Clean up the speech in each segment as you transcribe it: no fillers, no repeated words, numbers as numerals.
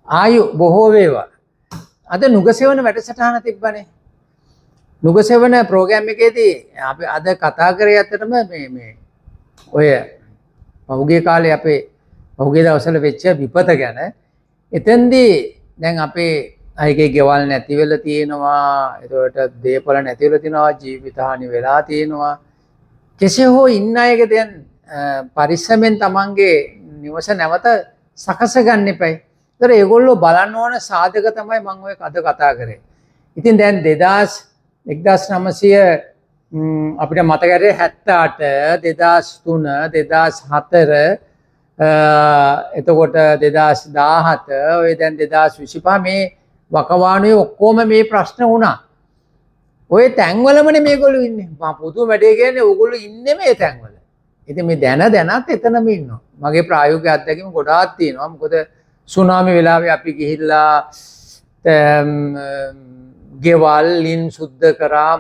ආයු බොහෝ වේවා. අද නුගසෙවන වැඩසටහන තිබ්බනේ. නුගසෙවන ප්‍රෝග්‍රෑම් එකේදී අපි අද කතා කරේ ඇත්තටම මේ මේ ඔය පහුගිය කාලේ අපේ පහුගිය දවස්වල වෙච්ච විපත ගැන. එතෙන්දී දැන් අපේ අයගේ ගෙවල් නැති වෙලා තියෙනවා, එතකොට දේපල නැති වෙලා තියෙනවා, ජීවිත හානි වෙලා තියෙනවා. කෙසේ හෝ ඉන්න අයගේ දැන් පරිස්සමෙන් තමන්ගේ නිවස නැවත සකස ගන්න එපයි. ඒතර ඒගොල්ලෝ බලන්න ඕන සාධක තමයි මම ඔය අද කතා කරේ. ඉතින් දැන් 1900 අපිට මතක ඇති 78, 2003, 2004, එතකොට 2017, ඔය දැන් 2025 මේ වකවානුවේ ඔක්කොම මේ ප්‍රශ්න වුණා. ඔය තැන්වලමනේ මේගොල්ලෝ ඉන්නේ. මම පුදුම වැඩේ කියන්නේ ඕගොල්ලෝ ඉන්නේ මේ තැන්වල. ඉතින් මේ දැන දැනත් එතනම ඉන්නවා. මගේ ප්‍රායෝගික අත්දැකීම් ගොඩාක් තියෙනවා. මොකද සුනාමි වෙලාවේ අපි ගිහිල්ලා ගෙවල් ලින් සුද්ධ කරා.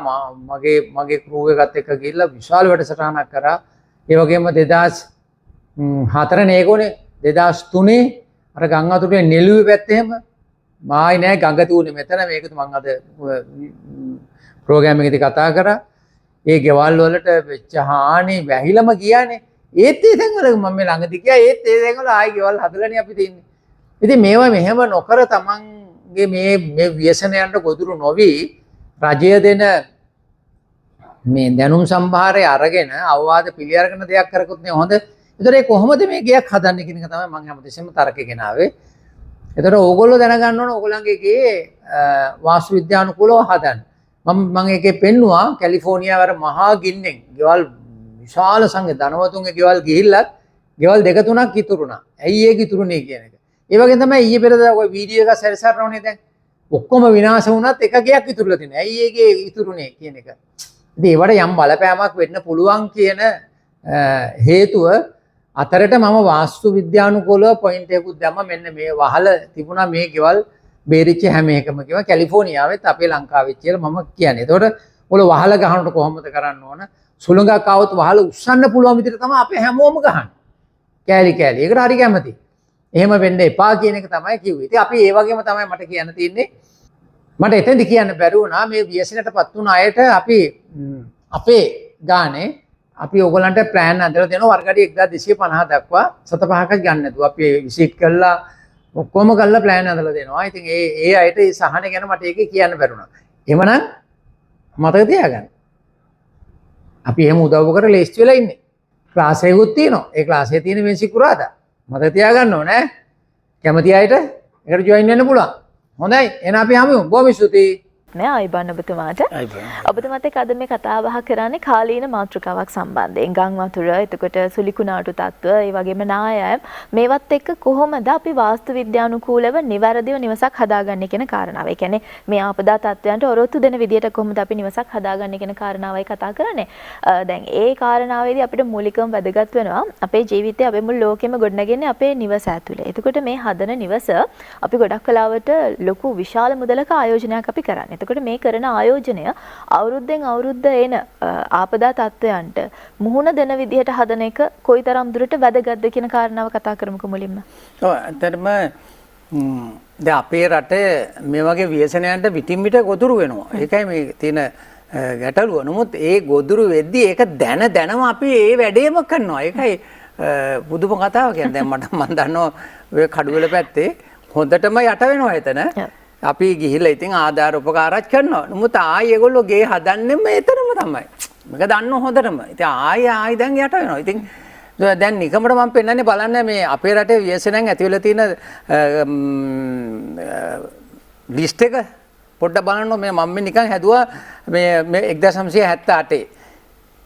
මගේ මගේ ක්‍රූ එකත් එක්ක ගිහිල්ලා විශාල වැඩසටහනක් කරා. ඒ වගේම 2004 නේ ඒකෝනේ, 2003 අර ගම් වතුරේ නෙළුවේ පැත්තේ එහෙම මායි නෑ ගඟ තිබුණේ මෙතන. මේක මං අද ප්‍රෝග්‍රෑම් එකේදී කතා කරා. ඒ ගෙවල් වලට වෙච්ච හානි වැහිලම ගියානේ. ඒත් ඒ තැන්වල මම මේ ළඟදී ගියා. ඒත් ඒ තැන්වල ආයි ගෙවල් හදලානේ අපි තින්නේ. ඉතින් මේවා මෙහෙම නොකර තමන්ගේ මේ මේ ව්‍යසනයන්ට ගොදුරු නොවි රජය දෙන මේ දැනුම් සම්භාරය අරගෙන අවවාද පිළි අරගෙන දෙයක් කරකොත් නේ හොඳ. ඒතර ඒ කොහොමද මේ ගෙයක් හදන්නේ කියන එක තමයි මම හැමතිස්සෙම තර්කේ ගෙනාවේ. ඒතර ඕගොල්ලෝ දැනගන්න ඕන ඕගොල්ලන්ගේ ගේ වාස්තු විද්‍යානුකූලව හදන්න. මම මම ඒකේ පෙන්නුවා කැලිෆෝනියාව අර මහා ගින්නෙන් ගෙවල් විශාල සංඛ්‍ය ධනවතුන්ගේ ගෙවල් ගිහිල්ලත් ගෙවල් දෙක තුනක් ඉතුරුණා. ඇයි ඒක ඉතුරුනේ කියන එක. ඒ වගේ තමයි ඊයේ පෙරේදා ඔය වීඩියෝ එක සැරිසරනෝනේ දැන්. ඔක්කොම විනාශ වුණත් එක ගෙයක් ඉතුරුලා තියෙනවා. ඇයි ඒකේ ඉතුරුනේ කියන එක. ඉතින් ඒවට යම් බලපෑමක් වෙන්න පුළුවන් කියන හේතුව අතරට මම වාස්තු විද්‍යානුකූලව පොයින්ට් එකකුත් දැම්මා. මෙන්න මේ වහල තිබුණා මේ ගෙවල් බේරිච්ච හැම එකම කිව්වා කැලිෆෝනියාවෙත් අපේ ලංකාවෙත් කියලා මම කියන්නේ. එතකොට ඔයගොල්ලෝ වහල ගහනකොට කොහොමද කරන්න ඕන? සුළඟක් ආවොත් වහල උස්සන්න පුළුවන් විදිහට තමයි අපේ හැමෝම ගහන්නේ. කෑලි කෑලි. ඒකට හරි කැමති. එහෙම වෙන්න එපා කියන එක තමයි කිව්වේ. ඉතින් අපි ඒ වගේම තමයි මට කියන්න තියෙන්නේ. මට එතෙන්දි කියන්න බැරි වුණා මේ ව්‍යසනයටපත් වුණ අයට අපි අපේ ගානේ අපි ඕගොල්ලන්ට ප්ලෑන් හදලා දෙනවා වර්ග අඩි 1250 දක්වා සත පහක ගන්න නැතුව අපි විසිට් කරලා ඔක්කොම කරලා ප්ලෑන් හදලා දෙනවා. ඉතින් ඒ ඒ අයට ඒ සහන ගැන මට ඒකේ කියන්න බැරුණා. එහෙමනම් මතක තියාගන්න. අපි එහෙම උදව් කර ලේස්ති වෙලා ඉන්නේ. ක්ලාස් එකකුත් තියෙනවා. ඒ ක්ලාස් එකේ තියෙන මේ සිකුරාදා. මතක තියාගන්න ඕනේ ඈ. කැමති අයට ඒකට ජොයින් වෙන්න පුළුවන්. හොඳයි. එහෙනම් අපි හමු. බොහොම ස්තුතියි. නෑ ආයිබන් ඔබතුමාට. ඔබතුමාත් එක්ක අද මේ කතා බහ කරන්නේ කාලීන මාතෘකාවක් සම්බන්ධයෙන්. ගම් වතුර, එතකොට සුලිකුණාටු තත්ත්ව, ඒ වගේම නායයම් මේවත් එක්ක කොහොමද අපි වාස්තු විද්‍යානුකූලව නිවැරදිව නිවසක් හදාගන්නේ කියන කාරණාව. ඒ කියන්නේ මේ ආපදා තත්ත්වයන්ට ඔරොත්තු දෙන විදියට කොහොමද අපි නිවසක් හදාගන්නේ කියන කාරණාවයි කතා කරන්නේ. දැන් ඒ කාරණාවේදී අපිට මූලිකවම වැදගත් වෙනවා අපේ ජීවිතේ අපේ මුළු ලෝකෙම ගොඩනගන්නේ අපේ නිවස ඇතුලේ. එතකොට මේ හදන නිවස අපි ගොඩක් වෙලාවට ලොකු විශාල මුදලක ආයෝජනයක් අපි කරන්නේ. එතකොට මේ කරන ආයෝජනය අවුරුද්දෙන් අවුරුද්ද එන ආපදා තත්ත්වයන්ට මුහුණ දෙන විදිහට හදන එක කොයිතරම් දුරට වැදගත්ද කියන කාරණාව කතා කරමුකෝ මුලින්ම. ඔව්, ඇත්තටම දැන් අපේ රටේ මේ වගේ ව්‍යසනයන්ට විටින් විට ගොදුරු වෙනවා. ඒකයි මේ තියෙන ගැටලුව. නමුත් ඒ ගොදුරු වෙද්දී ඒක දැන දැනම අපි ඒ වැඩේම කරනවා. ඒකයි පුදුම කතාව කියන්නේ. දැන් මං දන්නවා ඔය කඩුවෙල පැත්තේ හොඳටම යට වෙනවා එතන. අපි ගිහිල්ලා ඉතින් ආධාර උපකාරات කරනවා. නමුත් ආයි ඒගොල්ලෝ ගේ හදන්නෙම එතනම තමයි. මේක දන්නව හොඳටම. ඉතින් ආයි ආයි දැන් යට වෙනවා. ඉතින් දැන් නිකමට මම පෙන්නන්නේ බලන්න මේ අපේ රටේ ව්‍යසනයන් ඇති වෙලා තියෙන ලිස්ට් එක පොඩ්ඩක් බලන්න. මේ මම මේ නිකන් හැදුවා මේ මේ 1978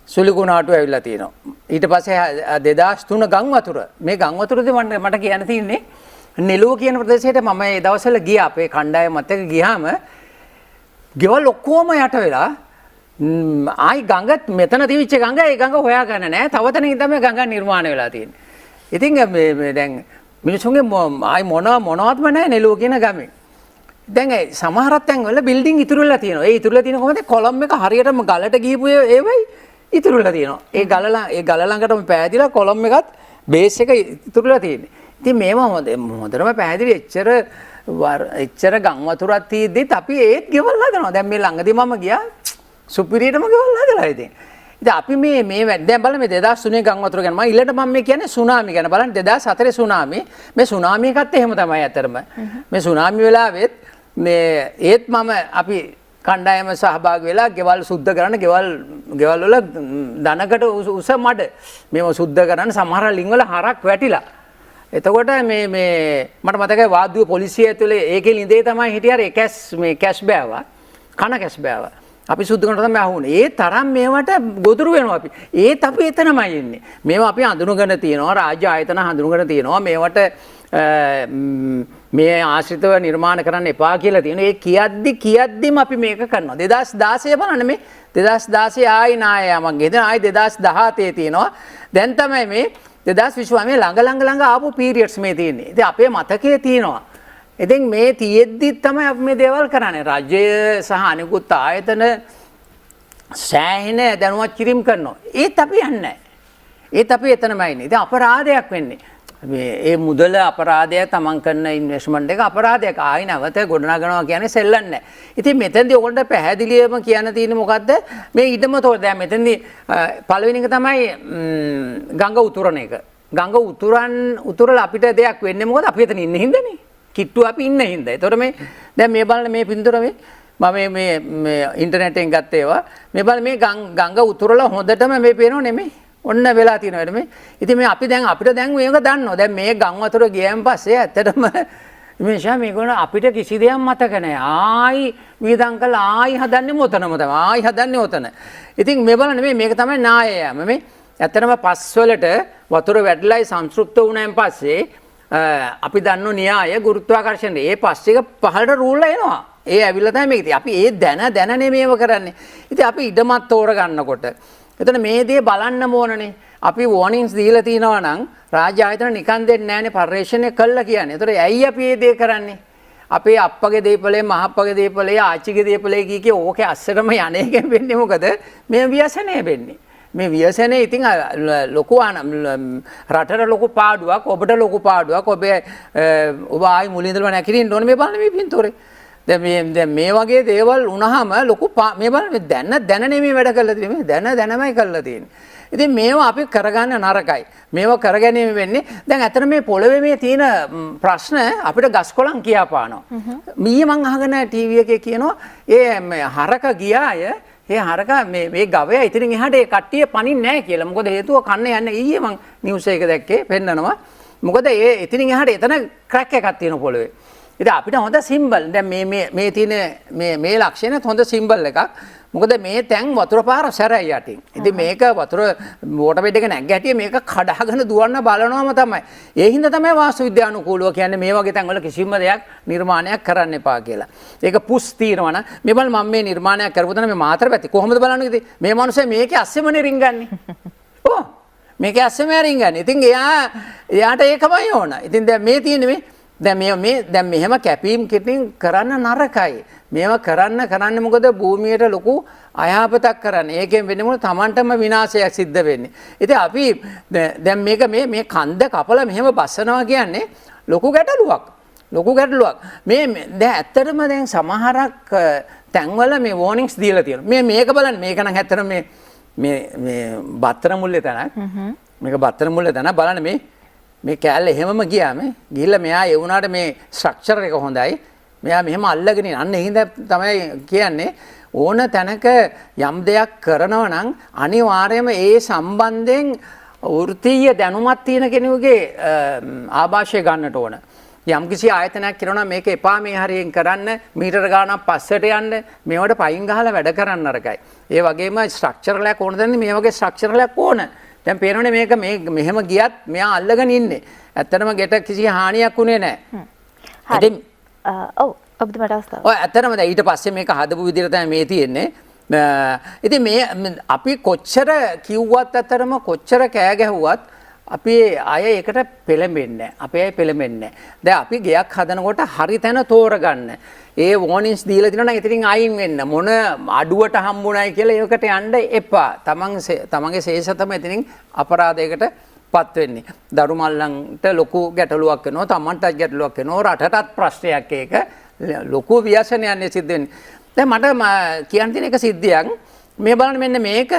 සුලිකුණාටු ඇවිල්ලා තියෙනවා. ඊට පස්සේ 2003 ගම් වතුර. මේ ගම් වතුරදී මට කියන්න තියෙන්නේ නෙළුව කියන ප්‍රදේශයට මම ඒ දවස්වල ගියා. අපේ කණ්ඩායමත් එක්ක ගියාම ගෙවල් ඔක්කොම යට වෙලා ආයි ගඟ මෙතන තිබිච්ච ගඟ ඒ ගඟ හොයාගන්න නෑ. තව තැනකින් තමයි ගඟ නිර්මාණය වෙලා තියෙන්නේ. ඉතින් මේ මේ දැන් මිනිසුන්ගේ ආයි මොනවත්ම නෑ නෙළුව කියන ගමේ. දැන් ඒ සමහර තැන්වල බිල්ඩින් ඉතුරු වෙලා තියෙනවා. ඒ ඉතුරු වෙලා තියෙන කොහොමද? කොලම් එක හරියටම ගලට ගිහපු ඒවයි ඉතුරු වෙලා තියෙනවා. ඒ ගල ළඟටම පෑදිලා කොලම් එකත් බේස් එක ඉතුරු වෙලා තියෙන්නේ. ඉතින් මේවා හොඳටම පැහැදිලි. එච්චර එච්චර ගම් වතුරක් තියෙද්දිත් අපි ඒත් ගෙවල් හදනවා. දැන් මේ ළඟදී මම ගියා සුපිරියටම ගෙවල් හදලා ඉතින්. ඉතින් අපි මේ මේ දැන් බලන්න මේ 2003 ගම් වතුර ගැන මම ඊළඟට මම මේ කියන්නේ සුනාමි ගැන. බලන්න 2004 සුනාමි. මේ සුනාමි එකත් එහෙම තමයි ඇත්තටම. මේ සුනාමි වෙලාවෙත් මේ ඒත් මම අපි කණ්ඩායම සහභාගී වෙලා ගෙවල් සුද්ධ කරන්න, ගෙවල් ගෙවල් වල දනකට උස මඩ මේව සුද්ධ කරන්න සමහර ලිං වල හරක් වැටිලා. එතකොට මේ මේ මට මතකයි වාද්දුව පොලිසිය ඇතුලේ ඒකේ ලිඳේ තමයි හිටියේ අර කැස් මේ කැෂ් බෑවා. කන කැෂ් බෑවා. අපි සුද්ධ කරනකොට තමයි අහුනේ. ඒ තරම් මේවට ගොදුරු වෙනවා අපි. ඒත් අපි එතනමයි ඉන්නේ. මේවා අපි හඳුනගෙන තියෙනවා. රාජ්‍ය ආයතන හඳුනගෙන තියෙනවා. මේවට මේ ආශ්‍රිතව නිර්මාණ කරන්න එපා කියලා තියෙනවා. ඒ කියද්දි කියද්දිම අපි මේක කරනවා. 2016 බලන්න මේ 2016 ආයි නාය යමක් ගෙදර ආයි 2017 තියෙනවා. දැන් තමයි මේ 2020 මේ ළඟ ළඟ ළඟ ආපු පීරියඩ්ස් මේ තියෙන්නේ. ඉතින් අපේ මතකයේ තියෙනවා. ඉතින් මේ තියෙද්දි තමයි අපි මේ දේවල් කරන්නේ. රජය සහ අනිකුත් ආයතන සෑහෙන දැනුවත් කිරීම කරනවා. ඒත් අපි යන්නේ නැහැ. ඒත් අපි එතනමයි ඉන්නේ. ඉතින් අපරාධයක් වෙන්නේ. මේ ඒ මුදල අපරාධය, තමන් කරන ඉන්වෙස්ට්මන්ට් එක අපරාධයක්. ආයි නැවත ගොඩනගනවා කියන්නේ සෙල්ලම් නෑ. ඉතින් මෙතෙන්දී ඔයගොල්ලන්ට පැහැදිලිවම කියන්න තියෙන්නේ මොකද්ද? මේ ඉඩම තෝර දැන් මෙතෙන්දී පළවෙනි එක තමයි ගඟ උතුරන එක. ගඟ උතුරලා අපිට දෙයක් වෙන්නේ මොකද? අපි එතන ඉන්න හින්දානේ. කිට්ටු අපි ඉන්න හින්දා. ඒතකොට මේ දැන් මේ බලන්න මේ පින්තූර මේ මම මේ මේ මේ ඉන්ටර්නෙට් එකෙන් ගත්ත ඒවා. මේ බලන්න මේ ගඟ උතුරලා හොඳටම මේ පේනව නෙමෙයි. ඔන්න වෙලා තියෙනවා වැඩ මේ. ඉතින් මේ අපි දැන් අපිට දැන් මේක දන්නවා. දැන් මේ ගම් වතුර ගියන් පස්සේ ඇත්තටම මේ ෂා මේගොල්ලෝ අපිට කිසි දෙයක් මතක නෑ. ආයි වියදම් කළා ආයි හදන්නේ ඔතනම තමයි. ආයි හදන්නේ ඔතන. ඉතින් මේ බලන්න මේ මේක තමයි නාය යාම. මේ ඇත්තටම පස් වලට වතුර වැටලයි සංතෘප්ත වුණාන් පස්සේ අපි දන්නෝ න්‍යාය ගුරුත්වාකර්ෂණය. ඒ පස් එක පහළට රූල්ලා එනවා. ඒ ඇවිල්ලා තමයි මේක. ඉතින් අපි ඒ දැන දැනනේ මේව කරන්නේ. ඉතින් අපි ඉඩමත් තෝර ගන්නකොට එතන මේ දේ බලන්න ඕනනේ. අපි වෝනින්ග්ස් දීලා තිනවා නම් රාජ්‍ය ආයතන නිකන් දෙන්නේ නෑනේ, පර්යේෂණය කළා කියන්නේ. ඒතර ඇයි අපි මේ දේ කරන්නේ? අපේ අප්පගේ දීපලේ, මහප්පගේ දීපලේ, ආච්චිගේ දීපලේ කී කී ඕකේ අස්සටම යන එකෙන් වෙන්නේ මොකද? මේ ව්‍යසනය වෙන්නේ. මේ ව්‍යසනය ඉතින් ලොකු රටට ලොකු පාඩුවක්, ඔබට ලොකු පාඩුවක්. ඔබ ඔබ ආයි මුලින් ඉඳලම නැගිටින්න ඕනේ. මේ බලන්න මේ පින්තූරේ. දැන් මේ වගේ දේවල් වුණාම ලොකු මේ බලන්න මේ දැන දැන නෙමෙයි වැඩ කරලා තියෙන්නේ. මේ දැන දැනමයි කරලා තියෙන්නේ. ඉතින් මේවා අපි කරගන්න නරකයි. මේවා කරගැනීම වෙන්නේ දැන් ඇත්තට මේ පොළවේ මේ තියෙන ප්‍රශ්න අපිට ගස් කොළන් කියාපානවා. මීයේ මං අහගෙන ටීවී එකේ කියනවා ඒ මේ හරක ගියාය ඒ හරක මේ මේ ගවයා ඉතින් එහාට ඒ කට්ටිය පනින්නේ නැහැ කියලා. මොකද හේතුව කන්න යන්නේ ඊයේ මං නිවුස් එක දැක්කේ පෙන්නනවා. මොකද ඒ ඉතින් එහාට එතන ක්‍රැක් එකක් තියෙන පොළවේ. ඉතින් අපිට හොඳ සිම්බල් දැන් මේ මේ මේ තියෙන මේ මේ ලක්ෂණයත් හොඳ සිම්බල් එකක්. මොකද මේ තැන් වතුර පාර සැරයි යටින්. ඉතින් මේක වතුර වෝටර් බෙඩ් එක නැග්ග හැටිය මේක කඩාගෙන දුවන්න බලනවම තමයි. ඒ හින්දා තමයි වාස්තු විද්‍යානුකූලව කියන්නේ මේ වගේ තැන්වල කිසිම දෙයක් නිර්මාණයක් කරන්න එපා කියලා. ඒක පුස් තියෙනවා නම් මේ බලන්න මම මේ නිර්මාණයක් කරපු තැන මේ මාතර පැත්තේ කොහොමද බලන්නේ ඉතින් මේ මනුස්සයා මේකේ අස්සෙමනේ රින්ගන්නේ. ඔව් මේකේ අස්සෙම රින්ගන්නේ. ඉතින් එයාට ඒකමයි ඕන. ඉතින් දැන් මේ තියෙන්නේ මේ දැන් මේ මේ දැන් මෙහෙම කැපීම් කිටින් කරන්න නරකයි. මේවා කරන්න කරන්න මොකද භූමියට ලොකු අයහපතක් කරන්නේ. ඒකෙන් වෙන්නේ මොකද? තමන්ටම විනාශයක් සිද්ධ වෙන්නේ. ඉතින් අපි දැන් මේක මේ මේ කන්ද කපලා මෙහෙම බස්සනවා කියන්නේ ලොකු ගැටලුවක්. ලොකු ගැටලුවක්. මේ දැන් ඇත්තටම දැන් සමහරක් තැන්වල මේ වෝනින්ග්ස් දීලා තියෙනවා. මේ මේක බලන්න මේක නම් ඇත්තටම මේ මේ මේ බත්තර මුල්ලේ තැනක්. මේක බත්තර මුල්ලේ තැනක්. බලන්න මේ මේ කෑල්ල එහෙමම ගියා මේ. ගිහිල්ලා මෙයා ඒ වුණාට මේ ස්ට්‍රක්චර් එක හොඳයි. මෙයා මෙහෙම අල්ලගෙන ඉන්න. අන්න ඒ හින්දා තමයි කියන්නේ ඕන තැනක යම් දෙයක් කරනවා නම් අනිවාර්යයෙන්ම ඒ සම්බන්ධයෙන් වෘත්තීය දැනුමක් තියෙන කෙනෙකුගේ ආభాෂය ගන්නට ඕන. යම්කිසි ආයතනයක් කරනවා නම් මේක එපා මේ හරියෙන් කරන්න මීටර ගාණක් පස්සට යන්න මේවට පයින් ගහලා වැඩ කරන්න නරකයි. ඒ වගේම ස්ට්‍රක්චරල් එකක් ඕන දැන්නේ මේ වගේ ස්ට්‍රක්චරල් එකක් ඕන. දැන් පේනවනේ මේක මේ මෙහෙම ගියත් මෙයා අල්ලගෙන ඉන්නේ. ඇත්තටම ගෙට කිසි හානියක් වුණේ නැහැ. හරි. ඉතින් ඔව් ඔබතුමාට අවස්ථාව. ඔය ඇත්තටම දැන් ඊට පස්සේ මේක හදපු විදිහට තමයි මේ තියෙන්නේ. ඉතින් මේ අපි කොච්චර කිව්වත් ඇත්තටම කොච්චර කෑ ගැහුවත් අපි අය ඒකට පෙළඹෙන්නේ නැහැ. අපේ අය පෙළඹෙන්නේ නැහැ. දැන් අපි ගෙයක් හදනකොට හරි තැන තෝරගන්න. ඒ වෝනින්ස් දීලා තියෙනවා නම් ඉතින් අයින් වෙන්න. මොන අඩුවට හම්බුනායි කියලා ඒකට යන්න එපා. තමන්ගේ ශේෂතම එතනින් අපරාධයකට පත් වෙන්නේ. දරු මල්ලන්ට ලොකු ගැටලුවක් වෙනවා, තමන්ටත් ගැටලුවක් වෙනවා, රටටත් ප්‍රශ්නයක් ඒක. ලොකු ව්‍යසනයක් නේ සිද්ධ වෙන්නේ. දැන් මට කියන්න තියෙන එක සිද්ධියක් මේ බලන්න මෙන්න මේක.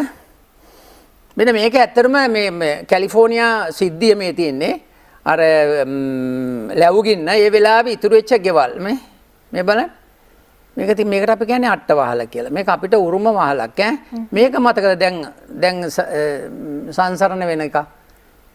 මෙන්න මේක ඇත්තටම මේ මේ කැලිෆෝනියා සිද්ධිය මේ තියෙන්නේ. අර ලැබුගින්න ඒ වෙලාවේ ඉතුරු වෙච්ච ගෙවල් මේ මේ බලන්න. මේක ඉතින් මේකට අපි කියන්නේ අට්ටවහල කියලා. මේක අපිට උරුම වහලක් ඈ. මේක මතකද දැන් දැන් සංසරණ වෙන එක.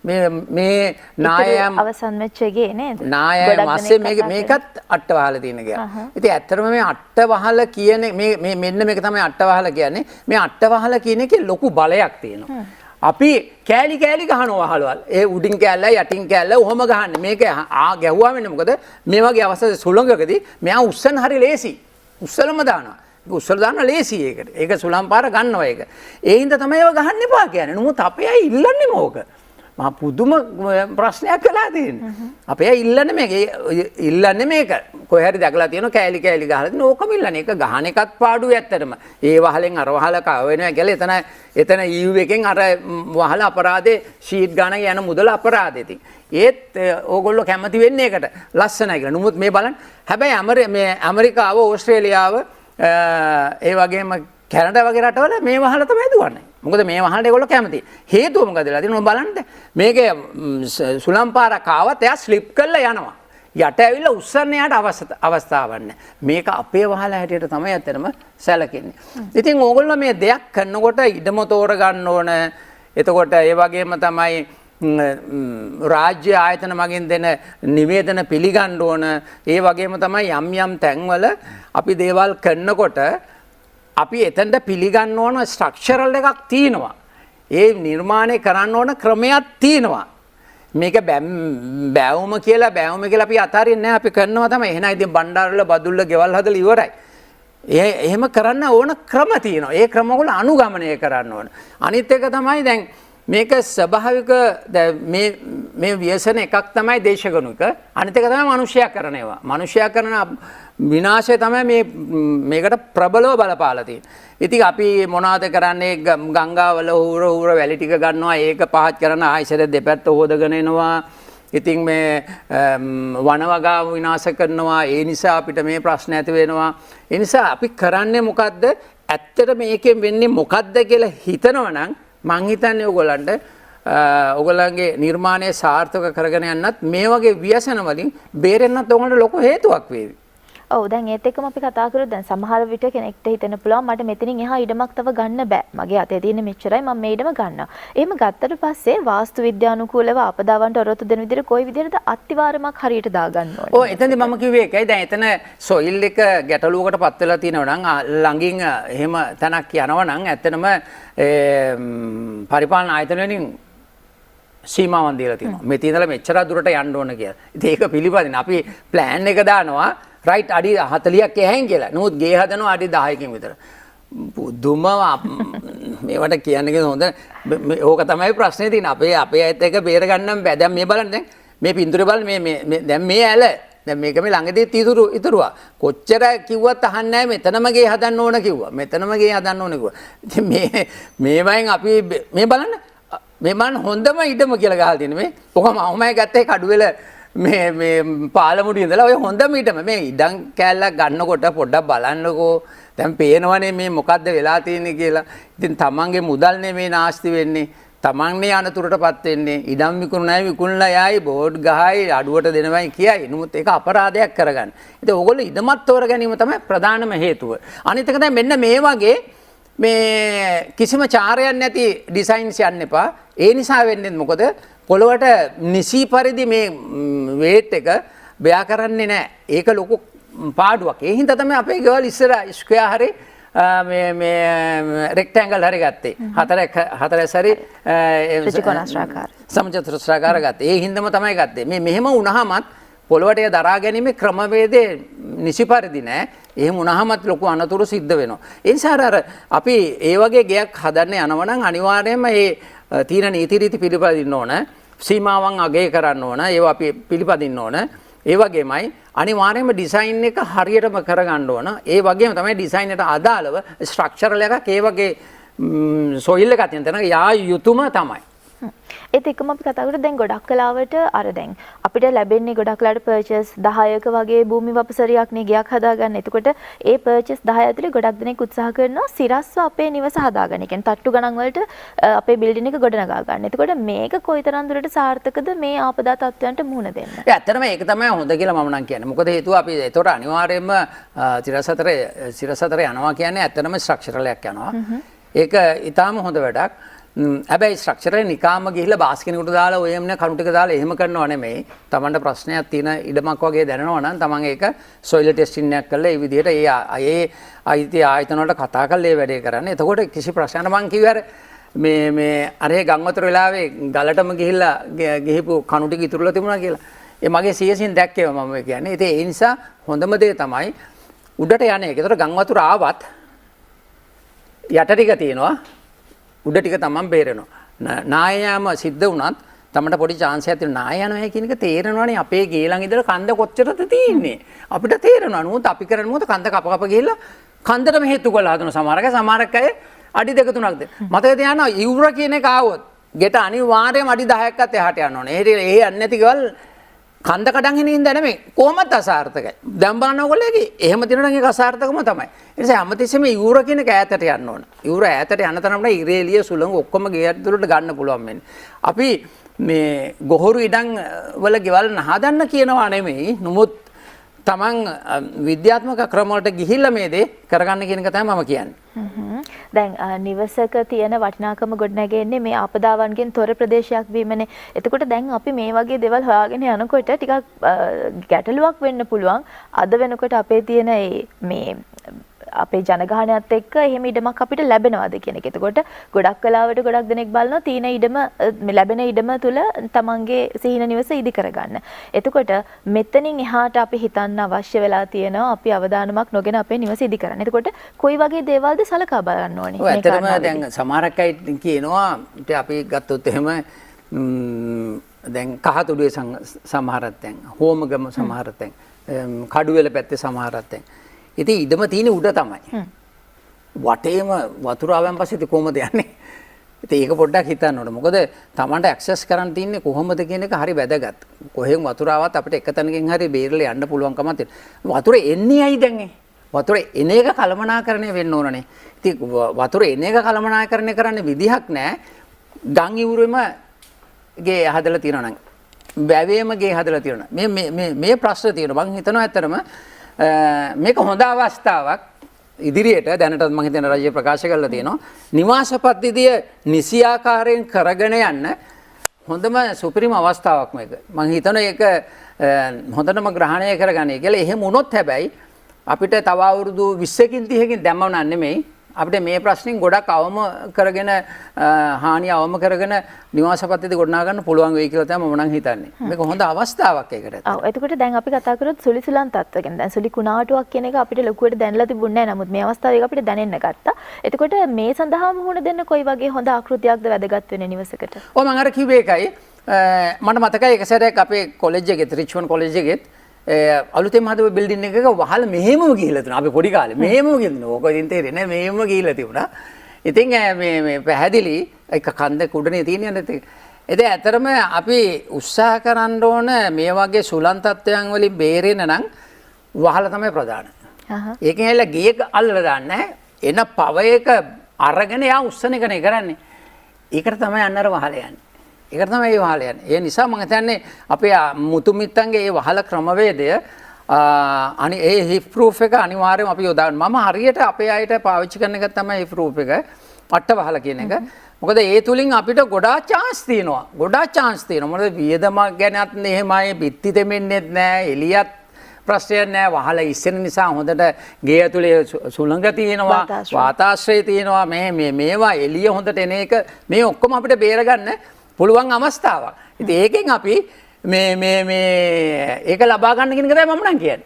මේ මේ නායයන් අවසන් වෙච්ච ගේ නේද? නායයන් පස්සේ මේක මේකත් අට්ටවහල තියෙන ගියා. ඉතින් ඇත්තටම මේ අට්ටවහල කියන මේ මේ මෙන්න මේක තමයි අට්ටවහල කියන්නේ. මේ අට්ටවහල කියන එකේ ලොකු බලයක් තියෙනවා. අපි කෑලි කෑලි ගහනවා වහලවල්. ඒ උඩින් කෑල්ල යටින් කෑල්ල ඔහොම ගහන්නේ. මේක ආ ගැහුවා වෙන්නේ මොකද? මේ වගේ අවස්ථා සුළඟකදී මෙයා උස්සන හරි ලේසි. උස්සලම දානවා. ඒක උස්සල දාන්න ලේසි ඒකට. ඒක සුළං පාර ගන්නවා ඒක. ඒ හින්දා තමයි ඒව ගහන්න එපා කියන්නේ. නමුත් අපේ අය ඉල්ලන්නේ මොකක? මහා පුදුම ප්‍රශ්නයක් වෙලා තියෙන්නේ. අපේ අය ඉල්ලන්නේ මේක. ඉල්ලන්නේ මේක. කොහේ හරි දැකලා තියෙනවා කෑලි කෑලි ගහලා තියෙන ඕකම ඉල්ලන්නේ. ඒක ගහන එකත් පාඩුවේ ඇත්තටම. ඒ වහලෙන් අර වහල කව වෙනවා කියලා එතන එතන EU එකෙන් අර වහල අපරාධේ ෂීට් ගාන යන මුදල අපරාධේ ඉතින්. ඒත් ඕගොල්ලෝ කැමති වෙන්නේ ඒකට. ලස්සනයි කියලා. නමුත් මේ බලන්න. හැබැයි මේ ඇමරිකාව, ඕස්ට්‍රේලියාව, ඒ වගේම කැනඩා වගේ රටවල මේ වහල තමයි දුවන්නේ. මොකද මේ වහලට ඒගොල්ලෝ කැමති. හේතුව මොකද වෙලා තියෙන්නේ? ඔය බලන්න. මේකේ සුළං පාරක් ආවත් එයා ස්ලිප් කරලා යනවා. යට ඇවිල්ලා උස්සන්න යාට අවස්ථාවක් නැහැ. මේක අපේ වහල හැටියට තමයි ඇත්තටම සැලකෙන්නේ. ඉතින් ඕගොල්ලෝ මේ දෙයක් කරනකොට ඉඩම තෝර ගන්න ඕන. එතකොට ඒ වගේම තමයි රාජ්‍ය ආයතන මගින් දෙන නිවේදන පිළිගන්න ඕන. ඒ වගේම තමයි යම් යම් තැන්වල අපි දේවල් කරනකොට අපි එතනට පිළිගන්න ඕන ස්ට්‍රක්චරල් එකක් තියෙනවා. ඒ නිර්මාණය කරන්න ඕන ක්‍රමයක් තියෙනවා. මේක බෑවුම කියලා බෑවුම කියලා අපි අතාරින්නේ නැහැ. අපි කරනවා තමයි. එහෙනම් ඉතින් බණ්ඩාරවල බදුල්ල ගෙවල් හදලා ඉවරයි. එහෙම කරන්න ඕන ක්‍රම තියෙනවා. ඒ ක්‍රම වල අනුගමනය කරන්න ඕන. අනිත් එක තමයි දැන් මේක ස්වභාවික දැන් මේ මේ ව්‍යසන එකක් තමයි දේශගුණික. අනිත් එක තමයි මනුෂ්‍යයා කරන ඒවා. මනුෂ්‍යයා කරන විනාශය තමයි මේ මේකට ප්‍රබලව බලපාලා තියෙන්නේ. ඉතින් අපි මොනවද කරන්නේ? ගංගාවල හූර හූර වැලි ටික ගන්නවා. ඒක පහත් කරන ආයෙසර දෙපැත්ත හොදගෙන එනවා. ඉතින් මේ වනවගාව විනාශ කරනවා. ඒ නිසා අපිට මේ ප්‍රශ්න ඇති වෙනවා. ඒ නිසා අපි කරන්නේ මොකද්ද? ඇත්තට මේකෙන් වෙන්නේ මොකද්ද කියලා හිතනවා නම් මං හිතන්නේ ඔයගොල්ලන්ට ඔයගොල්ලන්ගේ නිර්මාණය සාර්ථක කරගෙන යන්නත් මේ වගේ ව්‍යසන වලින් බේරෙන්නත් ඔයගොල්ලන්ට ලොකු හේතුවක් වේවි. ඔව් දැන් ඒත් එක්කම අපි කතා කරොත් දැන් සමහර විට කෙනෙක්ට හිතෙන්න පුළුවන් මට මෙතනින් එහා ඉඩමක් තව ගන්න බෑ. මගේ අතේ තියෙන මෙච්චරයි මම මේ ඉඩම ගන්නවා. එහෙම ගත්තට පස්සේ වාස්තු විද්‍යානුකූලව ආපදාවන්ට ඔරොත්තු දෙන විදිහට කොයි විදිහටද අත්තිවාරමක් හරියට දාගන්න ඕනේ? ඔව් එතනදි මම කිව්වේ ඒකයි. දැන් එතන සොයිල් එක ගැටලුවකට පත් වෙලා තියෙනවා නම් ළඟින් එහෙම තැනක් යනවා නම් ඇත්තටම පරිපාලන ආයතන වලින් සීමාවන් දීලා තියෙනවා. මෙතන ඉඳලා මෙච්චර දුරට යන්න ඕන කියලා. ඉතින් ඒක පිළිපදින අපි ප්ලෑන් එක දානවා රයිට් අඩි 40ක් එහැන් කියලා. නමුත් ගේ හදනවා අඩි 10කින් විතර. පුදුම මේවට කියන්න කියන හොඳ ඕක තමයි ප්‍රශ්නේ තියෙන්නේ. අපේ අපේ අයත් එක්ක බේර ගන්නම් බෑ. දැන් මේ බලන්න දැන් මේ පින්තූරේ බලන්න මේ මේ දැන් මේ ඇල දැන් මේක මේ ළඟදීත් ඉතුරුවා. කොච්චර කිව්වත් අහන්නේ නැහැ. මෙතනම ගේ හදන්න ඕන කිව්වා. මෙතනම ගේ හදන්න ඕන කිව්වා. ඉතින් මේ මේවයින් අපි මේ බලන්න මේ බලන්න හොඳම ඉඩම කියලා ගහලා තියෙන මේ. ඔක මමයි ගත්තේ කඩුවෙල මේ මේ පාලමුඩි ඉඳලා ඔය හොඳම ඉඩම මේ ඉඩම් කෑල්ලක් ගන්නකොට පොඩ්ඩක් බලන්නකෝ. දැන් පේනවනේ මේ මොකද්ද වෙලා තියෙන්නේ කියලා. ඉතින් තමන්ගේ මුදල් නෙමේ නාස්ති වෙන්නේ. තමන්නේ අනතුරටපත් වෙන්නේ. ඉඩම් විකුණනයි විකුණලා යයි බෝඩ් ගහයි අඩුවට දෙනවයි කියයි. නමුත් ඒක අපරාධයක් කරගන්න. ඉතින් ඕගොල්ලෝ ඉඩමත් තෝර ගැනීම තමයි ප්‍රධානම හේතුව. අනිත් එක දැන් මෙන්න මේ වගේ මේ කිසිම චාරයක් නැති ඩිසයින්ස් යන්න එපා. ඒ නිසා වෙන්නේ මොකද? පොළොවට නිසි පරිදි මේ වේට් එක බෙයා කරන්නේ නැහැ. ඒක ලොකු පාඩුවක්. ඒ හින්දා තමයි අපේ ගෙවල් ඉස්සර ස්ක්වයර් හරි මේ මේ රෙක්ටැන්ගල් හරි ගත්තේ. හතරක් හරි ත්‍රිකෝණාශ්‍රාකාර. සමචතුරස්‍රාකාර ගත්තේ. ඒ හින්දාම තමයි ගත්තේ. මේ මෙහෙම වුණාමත් පොළොවට එය දරා ගැනීමේ ක්‍රමවේදය නිසි පරිදි නෑ. එහෙම වුණාමත් ලොකු අනතුරු සිද්ධ වෙනවා. ඒ නිසා අර අපි ඒ වගේ ගෙයක් හදන්න යනවා නම් අනිවාර්යයෙන්ම ඒ තියෙන නීති රීති පිළිපදින්න ඕන. සීමාවන් අගය කරන්න ඕන. ඒවා අපි පිළිපදින්න ඕන. ඒ වගේමයි අනිවාර්යයෙන්ම ඩිසයින් එක හරියටම කරගන්න ඕන. ඒ වගේම තමයි ඩිසයින් එකට අදාළව ස්ට්‍රක්චරල් එකක් ඒ වගේ සොයිල් එකක් තියෙන තැනක යා යුතුම තමයි. ඒත් එක්කම අපි කතා කරලා දැන් ගොඩක් වෙලාවට අර දැන් අපිට ලැබෙන්නේ ගොඩක් වෙලාවට පර්චේස් 10ක වගේ භූමි වපසරියක් නේ ගෙයක් හදාගන්න. එතකොට ඒ පර්චේස් 10 ඇතුලේ ගොඩක් දෙනෙක් උත්සාහ කරනවා සිරස්ව අපේ නිවස හදාගන්න. ඒ කියන්නේ තට්ටු ගණන් වලට අපේ බිල්ඩින් එක ගොඩනගා ගන්න. එතකොට මේක කොයිතරම් දුරට සාර්ථකද මේ ආපදා තත්ත්වයන්ට මුහුණ දෙන්න? ඒ ඇත්තටම ඒක තමයි හොඳ කියලා මම නම් කියන්නේ. මොකද හේතුව අපි ඒතකොට අනිවාර්යයෙන්ම සිරස් හතර යනවා කියන්නේ ඇත්තටම ස්ට්‍රක්චරල් එකක් යනවා. ඒක ඊටාම හොඳ වැඩක්. හැබැයි ස්ට්‍රක්චර් එක නිකාම ගිහිල්ලා බාස් කෙනෙකුට දාලා ඔය එમને කණු ටික දාලා එහෙම කරනව නෙමෙයි. තමන්ට ප්‍රශ්නයක් තියෙන ඉඩමක් වගේ දැනෙනවා නම් තමන් ඒක සොයිල් ටෙස්ටිං එකක් කරලා ඒ විදිහට ඒ ඒ අයිති ආයතන වලට කතා කරලා ඒ වැඩේ කරන්න. එතකොට කිසි ප්‍රශ්නයක් මං කිව්වේ අර මේ මේ අර ඒ ගම් වතුර වෙලාවේ ගලටම ගිහිල්ලා ගිහිපු කණු ටික ඉතුරුලා තිබුණා කියලා. ඒ මගේ සියසින් දැක්කේව මම ඒ කියන්නේ. ඉතින් ඒ නිසා හොඳම දේ තමයි උඩට යන එක. ඒතර ගම් වතුර ආවත් යට ටික තියෙනවා. උඩ ටික තමන් බේරෙනවා. නාය යාම සිද්ධ වුණත් තමන්ට පොඩි චාන්ස් එකක් තියෙනවා. නාය යනවා කියන එක තේරෙනවනේ අපේ ගේ ළඟ ඉඳලා කන්ද කොච්චරද තියෙන්නේ. අපිට තේරෙනවා. නමුත් අපි කරන්නේ මොකද? කන්ද කප කප ගිහිල්ලා කන්දටම හේතු කරලා හදන සමහර අය සමහරක් අය අඩි දෙක තුනක් දෙන. මතක තියාගන්න ඉවුර කියන එක ආවොත් ගෙට අනිවාර්යයෙන්ම අඩි 10ක්වත් එහාට යන්න ඕනේ. ඒ යන්නේ නැති ගෙවල් කන්ද කඩන් එන හින්දා නෙමෙයි. කොහොමත් අසාර්ථකයි. දැන් බලන්න ඔයගොල්ලෝ ඒකේ එහෙම තියෙනවා නම් ඒක අසාර්ථකම තමයි. ඒ නිසා හැමතිස්සෙම ඉවුර කියන එක ඈතට යන්න ඕන. ඉවුර ඈතට යන තරමට ඉරේ එළිය සුළඟ ඔක්කොම ගේ ඇතුළට ගන්න පුළුවන් වෙන්නේ. අපි මේ ගොහරු ඉඩම් වල ගෙවල් නහදන්න කියනවා නෙමෙයි. නමුත් තමන් විද්‍යාත්මක ක්‍රම වලට ගිහිල්ලා මේ දේ කරගන්න කියන එක තමයි මම කියන්නේ. දැන් නිවසක තියෙන වටිනාකම ගොඩනැගෙන්නේ මේ ආපදාවන්ගෙන් තොර ප්‍රදේශයක් වීමනේ. එතකොට දැන් අපි මේ වගේ දේවල් හොයාගෙන යනකොට ටිකක් ගැටලුවක් වෙන්න පුළුවන්. අද වෙනකොට අපේ තියෙන මේ අපේ ජනගහනයත් එක්ක එහෙම ඉඩමක් අපිට ලැබෙනවද කියන එක. එතකොට ගොඩක් වෙලාවට ගොඩක් දෙනෙක් බලනවා තියෙන ඉඩම ලැබෙන ඉඩම තුල තමන්ගේ සිහින නිවස ඉදි කරගන්න. එතකොට මෙතනින් එහාට අපි හිතන්න අවශ්‍ය වෙලා තියෙනවා අපි අවදානමක් නොගෙන අපේ නිවස ඉදි කරන්න. එතකොට කොයි වගේ දේවල්ද සලකා බලන්න ඕනේ? ඔව් ඇත්තටම දැන් සමහරක් අය කියනවා ඉතින් අපි ගත්තොත් එහෙම දැන් කහතුඩුවේ සමහරක් දැන් හෝමගම සමහරක් දැන් කඩුවෙල පැත්තේ සමහරක් දැන් ඉතින් ඉඩම තියෙන උඩ තමයි. වටේම වතුර ආවන් පස්සේ ඉතින් කොහොමද යන්නේ? ඉතින් ඒක පොඩ්ඩක් හිතන්න ඕනේ. මොකද Tamanට ඇක්සස් කරන්න තියෙන්නේ කොහොමද කියන එක හරි වැදගත්. කොහෙන් වතුර ආවත් අපිට එක තැනකින් හරි බේරලා යන්න පුළුවන්කමක් තියෙනවා. වතුර එන්නේ ඇයි දැන් ඒ? වතුර එන එක කළමනාකරණය වෙන්න ඕනනේ. ඉතින් වතුර එන එක කළමනාකරණය කරන්න විදිහක් නෑ. ගම් ඉවුරෙම ගේ හදලා තියෙනවා නම් වැවේම ගේ හදලා තියෙනවා. මේ මේ මේ ප්‍රශ්න තියෙනවා. මං හිතනවා ඇත්තටම මේක හොඳ අවස්ථාවක් ඉදිරියට දැනටත් මං හිතන රජය ප්‍රකාශ කරලා තියෙනවා නිවාස පද්ධතිය නිසි ආකාරයෙන් කරගෙන යන්න හොඳම සුපිරිම අවස්ථාවක් මේක. මං හිතනවා ඒක හොඳටම ග්‍රහණය කරගන්නේ කියලා. එහෙම වුණොත් හැබැයි අපිට තව අවුරුදු 20කින් 30කින් දැම්මම නන් නෙමෙයි අපිට මේ ප්‍රශ්نين ගොඩක් අවම කරගෙන හානිය අවම කරගෙන නිවාස පද්ධති ගොඩනගා ගන්න පුළුවන් වෙයි කියලා තමයි මම නම් හිතන්නේ. මේක හොඳ අවස්ථාවක් ඒකට. ඔව් එතකොට දැන් අපි කතා කරොත් සුලිසුලන් තත්ත්ව ගැන. දැන් සුලි කුණාටුවක් කියන එක අපිට ලොකුවට දැනලා තිබුණේ නැහැ. නමුත් මේ අවස්ථාවේ ඒක අපිට දැනෙන්න ගත්තා. එතකොට මේ සඳහා මුහුණ දෙන්න කොයි වගේ හොඳ ආකෘතියක්ද වැදගත් වෙන්නේ නිවසකට? ඔව් මම අර කිව්වේ ඒකයි. මට මතකයි එක සැරයක් අපේ කොලෙජ් එකෙත් රිච්මන්ඩ් කොලෙජ් එකෙත් අලුතෙන් හදපු බිල්ඩින් එකක වහල මෙහෙමම ගිහිල්ලා තිබුණා. අපි පොඩි කාලේ මෙහෙමම ගිහිල්ලා තිබුණා. ඕක ඉතින් තේරෙන්නේ නැහැ මෙහෙමම ගිහිල්ලා තිබුණා. ඉතින් මේ මේ පැහැදිලි එක කන්ද කුඩනේ තියෙන නේද? ඉතින් ඇත්තටම අපි උත්සාහ කරන්න ඕන මේ වගේ සුලන් තත්ත්වයන් වලින් බේරෙන්න නම් වහල තමයි ප්‍රධාන. ඒකෙන් ඇවිල්ලා ගේ අල්ලලා දාන්නේ නැහැ. එන පව එක අරගෙන යා උස්සන එකනේ කරන්නේ. ඒකට තමයි අන්න අර වහල යන්නේ. ඒකට තමයි ඒ වහල යන්නේ. ඒ නිසා මම හිතන්නේ අපේ මුතුමිත්තන්ගේ ඒ වහල ක්‍රමවේදය අනි ඒ හිප් ප්‍රූෆ් එක අනිවාර්යයෙන්ම අපි යොදා ගන්න. මම හරියට අපේ අයට පාවිච්චි කරන එක තමයි හිප් ප්‍රූෆ් එක. පට්ට වහල කියන එක. මොකද ඒ තුලින් අපිට ගොඩාක් චාන්ස් තියෙනවා. ගොඩාක් චාන්ස් තියෙනවා. මොකද වියදමක් ගැනත් එහෙමයි, බිත්ති තෙමෙන්නෙත් නෑ, එළියත් ප්‍රශ්නයක් නෑ. වහල ඉස්සෙන නිසා හොඳට ගේ ඇතුලේ සුළඟ තියෙනවා, වාතාශ්‍රය තියෙනවා. මේ මේ මේවා එළිය හොඳට එන එක මේ ඔක්කොම අපිට බේරගන්න පුළුවන් අවස්ථාවක්. ඉතින් ඒකෙන් අපි මේ මේ මේ ඒක ලබා ගන්න කියන එක තමයි මම නම් කියන්නේ.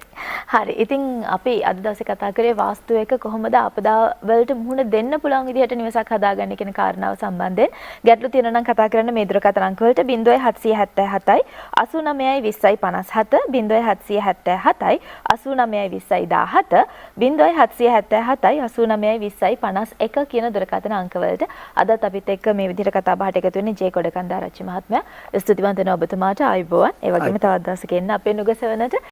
හරි. ඉතින් අපි අද දවසේ කතා කරේ වාස්තුව එක කොහොමද ආපදා වලට මුහුණ දෙන්න පුළුවන් විදිහට නිවසක් හදාගන්න කියන කාරණාව සම්බන්ධයෙන්. ගැටලු තියෙනවා නම් කතා කරන්න මේ දුරකථන අංක වලට 0777 89 20 57, 0777 89 20 17, 0777 89 20 51 කියන දුරකථන අංක වලට. අදත් අපිත් එක්ක මේ විදිහට කතා බහට එකතු වෙන්නේ ජේ කොඩකන්දාරච්චි මහත්මයා. ස්තුතිවන්ත වෙනවා ඔබතුමාට. ආයුබෝවන්. ඒ වගේම තවත් දවසක එන්න අපේ නුගසවනට.